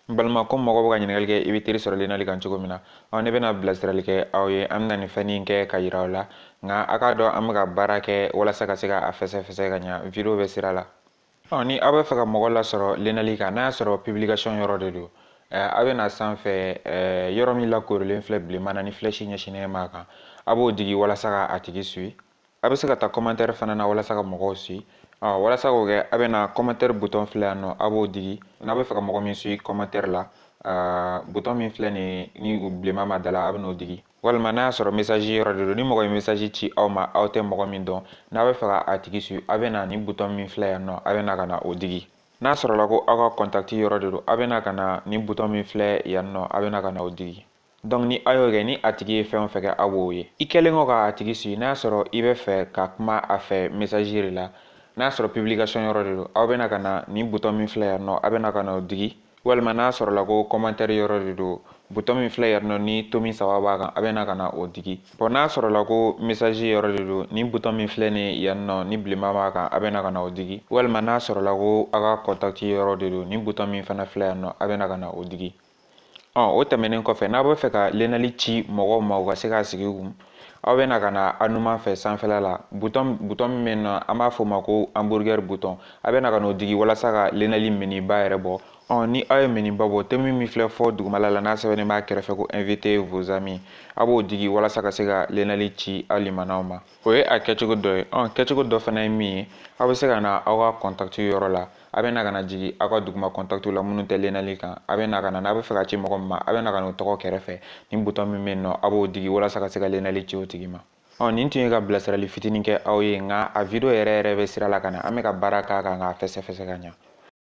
N balima, ko mɔgɔ bɛ ka ɲininkali kɛ i bɛ teri sɔrɔ Lenali kan cogo min na. Ɔ, ne bɛna bilasirali kɛ aw ye. An bɛna nin fɛn kɛ ka yira aw la, nka a k'a dɔn an bɛ ka baara kɛ walasa ka se ka a fɛsɛfɛsɛ ka ɲa. Vidéo bɛ sira la. Ɔ, ni aw bɛ fɛ ka mɔgɔ lasɔrɔ Lenali kan, n'a y'a sɔrɔ publication yɔrɔ de don, a bɛ na sanfɛ, yɔrɔ min lakoorilen filɛ bilenman na ni flèche ɲɛsinnen b'a kan, a b'o digi walasa ka a tigi suit. A bɛ se ka taa commentaire fana na walasa ka mɔgɔw suit. Ɔ, walasa k'o kɛ, a bɛ na commentaire bouton filɛ yan nɔ, a b'o digi. N'a bɛ fɛ ka mɔgɔ min suit commentaire la, bouton min filɛ nin ni bilenman b'a da la, a bɛ n'o digi. Walima n'a y'a sɔrɔ message yɔrɔ de don, ni mɔgɔ ye message ci aw ma, aw tɛ mɔgɔ min dɔn, n'a bɛ fɛ ka a tigi suit, a bɛ na ni bouton min filɛ yan nɔ, a bɛ na ka na o digi. N'a sɔrɔla ko aw ka contact yɔrɔ de don, a bɛ na ka na ni bouton min filɛ yan nɔ, a bɛ na ka na o digi. Donc ni aw y'o kɛ, ni a tigi ye fɛn o fɛn kɛ, aw b'o ye. I kɛlen kɔ k'a tigi suit, n'a y'a sɔrɔ i bɛ fɛ ka kuma a fɛ message de la, n'a y'a sɔrɔ publication yɔrɔ de don, aw bɛ na ka na ni bouton min filɛ yan nɔ, a bɛ na ka na o digi. Walima n'a sɔrɔla ko commentaire yɔrɔ de don, bouton min filɛ yan nɔ ni tomi saba b'a kan, a bɛ na ka na o digi. Bon, n'a sɔrɔla ko message yɔrɔ de don, ni bouton min filɛ nin yan nɔ ni bilenman b'a kan, a bɛ na ka na o digi. Walima n'a sɔrɔla ko aw ka contact yɔrɔ de don, ni bouton min fana filɛ yan nɔ, a bɛ na ka na o digi. Ɔ, o tɛmɛnen kɔfɛ, n'a bɛ fɛ ka Lenali ci mɔgɔw ma, u ka se k'a sigi kun, aw bɛ na ka na a numan fɛ sanfɛla la, bouton min bɛ yen nɔ, an b'a fɔ o ma ko hamburger bouton, a bɛ na ka n'o digi walasa ka Lenali menu ba yɛrɛ bɔ. Ɔ, ni aw ye menu ba bɔ, thème min filɛ fɔ dugumala la, n'a sɛbɛnnen b'a kɛrɛfɛ ko inviter vos amis, a b'o digi walasa ka se ka Lenali ci aw limanaw ma. O ye a kɛcogo dɔ ye. Ɔ, kɛcogo dɔ fana ye min ye, aw bɛ se ka na aw ka contact yɔrɔ la, a bɛ na ka na jigin aw ka duguma contact la minnu tɛ Lenali kan, a bɛ na ka na, n'a bɛ fɛ ka ci mɔgɔ min ma, a bɛ na ka n'o tɔgɔ kɛrɛfɛ, ni bouton min bɛ yen nɔ, a b'o digi walasa ka se ka Lenali ci o tigi ma. Ɔ, nin tun ye ka bilasirali fitinin kɛ aw ye, nka a vidéo yɛrɛ yɛrɛ bɛ sira la ka na. An bɛ ka baara k'a kan k'a fɛsɛfɛsɛ ka ɲa.